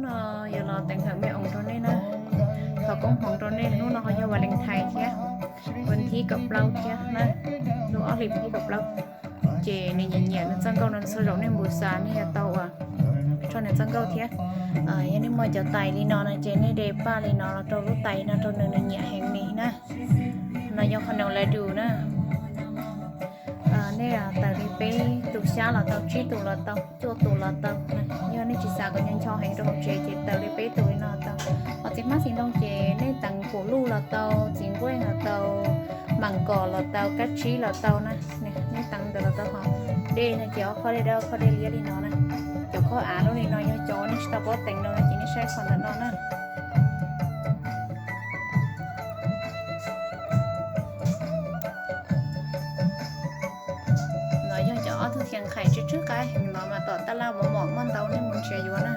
No yuav los teev hawm me oos rau nej na. Thov koob hmoov rau nej, hnub no ho yog Valentine thiab, vas thib kaum plaub thiab na, lub ob hlis vas thib kaum plaub. Ces nws nyiam nyiam nws txoj nkauj no, txhua zaus nej mus xav nej yuav tau ua rau nws txoj nkauj thiab. Yog nej muaj cov tais li no no ces nej de paj li no los rau lub tais no rau nws, nws nyiam heev li na. No yog qhov no lawv dus na. Nej taws li peb tus xyab los tau, tsib tus los tau, cuaj tus los tau. Yog nej tsis xav kom ncho ncho heev rau hauv tsev ces taws li peb tus li no tau. Ho txiv hmab txiv ntoo ces nej teev kuv luj los tau, txiv nkuaj los tau, mam kom los tau, kab tsib los tau na. Nej teev ntawd los tau, ho dej no ces ob khob dej dawb, ob khob dej liab li no na. Cov khob av lub li no yog cov nej tsis tau paub teev no ces nej saib qhov ntawm no na. No yog cov ob tug thiav nqhais tsw tsw qab heev no mas tom taj laj mos mos muaj ntau, nej mus nrhiav yuav na.